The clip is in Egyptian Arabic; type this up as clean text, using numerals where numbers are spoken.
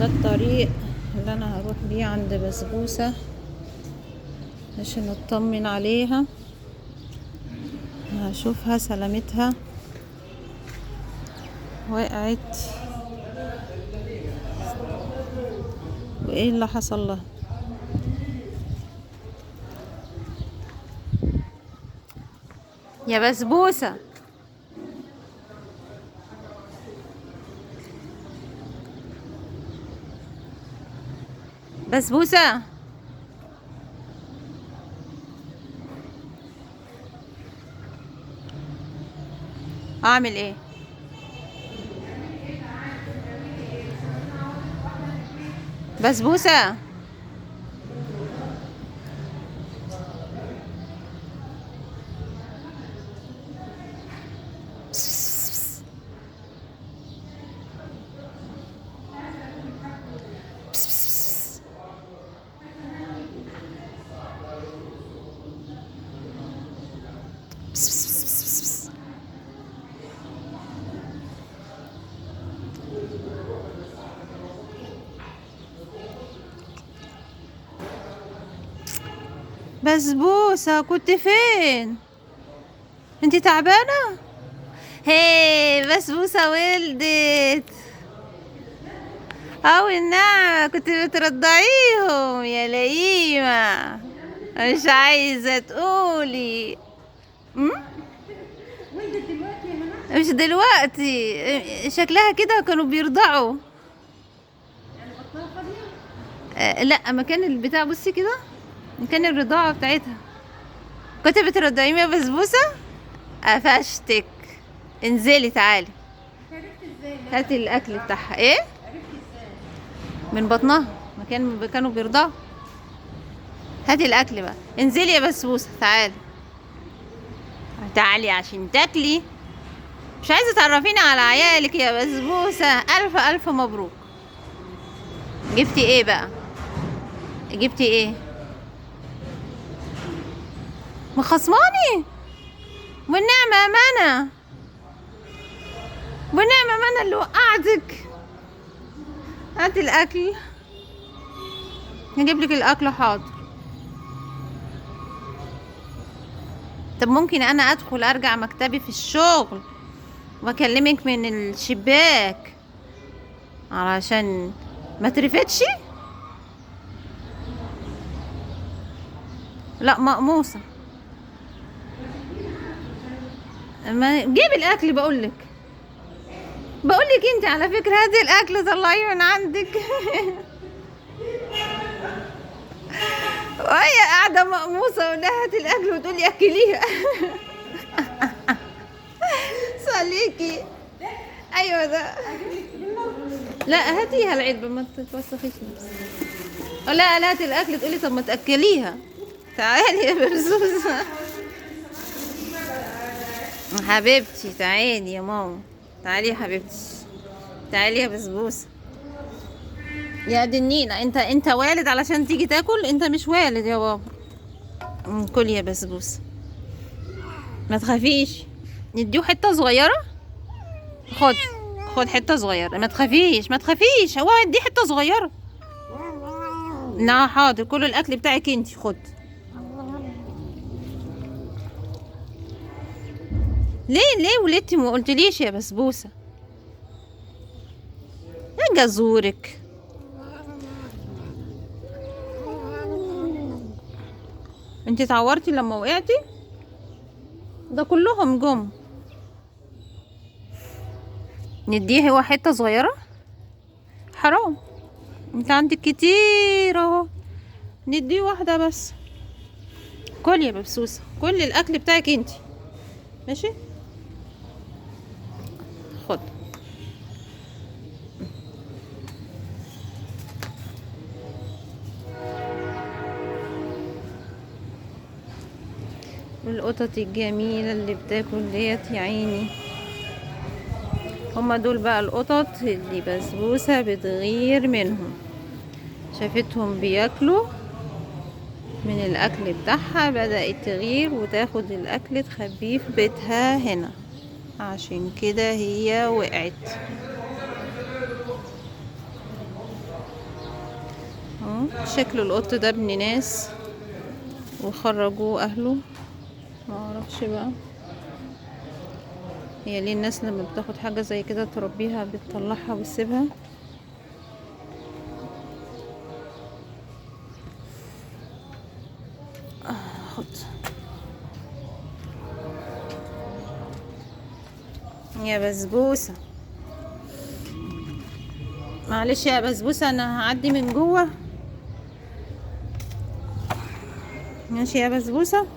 ده الطريق اللي انا هروح بيه عند بسبوسة عشان اطمن عليها، هشوفها سلامتها وقعت وايه اللي حصل لها. يا بسبوسة، بسبوسة، اعمل ايه؟ بسبوسة، بسبوسة، كنت فين؟ انتي تعبانة؟ هي بسبوسة ولدت. او النعمة، كنت بترضعيهم يا لئيمة، مش عايزة تقولي. ولدت دلوقتي يا هنا؟ مش دلوقتي، شكلها كده كانوا بيرضعوا. يعني بطنها فاضية؟ لا، مكان البتاع، بصي كده مكان الرضاعة بتاعتها. كنت بترضعيهم يا بسبوسة؟ قفشتك. انزلي تعالي. عرفت ازاي؟ هاتي الاكل بتاعها. ايه؟ عرفت ازاي؟ من بطنها، مكان كانوا بيرضعوا. هاتي الاكل بقى. انزلي يا بسبوسة، تعالي تعالي عشان تاكلي. مش عايزة تعرفيني على عيالك يا بسبوسة؟ الف الف مبروك. جبتي ايه بقى؟ جبتي ايه؟ مخصماني؟ والنعمة يا منى، والنعمة منى اللي وقعتك. هاتي الأكل، نجيب لك الأكل. حاضر. طب ممكن أنا أدخل أرجع مكتبي في الشغل وأكلمك من الشباك علشان ما ترفتش؟ لا مقموصة. ما جيب الاكل، بقولك انت على فكرة هاتي الاكل، طلعيه من عندك. وهي قاعدة مقموصه اقول لها هاتي الاكل وتقولي اكليها. صليكي. ايوه ده. لا هاتيها العلبة، ما تتوسخيش نفسك. لا لا هاتي الاكل، تقولي طب ما تاكليها. تعالي يا بسبوسه حبيبتي، تعالي يا ماما، تعالي يا حبيبتي، تعالي يا بسبوسه. يا دنينا، انت والد علشان تيجي تاكل؟ انت مش والد يا بابا. كل يا بسبوسه، ما تخافيش. نديه حتة صغيرة. خد خد حتة صغيرة، ما تخافيش ما تخافيش، هو اديه حتة صغيرة. لا حاضر، كل الاكل بتاعك انت. خد. ليه ولدتي ما قلتليش يا بسبوسه؟ اجي ازورك. انت اتعورتي لما وقعتي؟ ده كلهم جم. نديه هو حتة صغيرة؟ حرام، انت عندك كتير اهو. نديه واحدة بس. كل يا بسبوسه، كل الاكل بتاعك انت. ماشي، خد. القطط الجميلة اللي بتاكل ديت يا عيني، هما دول بقى القطط اللي بسبوسة بتغير منهم. شافتهم بياكلوا من الاكل بتاعها بدأت تغير وتاخد الاكل تخبيه في بيتها هنا، عشان كده هي وقعت. اهو شكل القط ده ابن ناس وخرجوه اهله، ما اعرفش بقى هي ليه الناس لما بتاخد حاجة زي كده تربيها بتطلعها وتسيبها. خد يا بسبوسة، معلش يا بسبوسة انا هعدي من جوه. ماشي يا بسبوسة.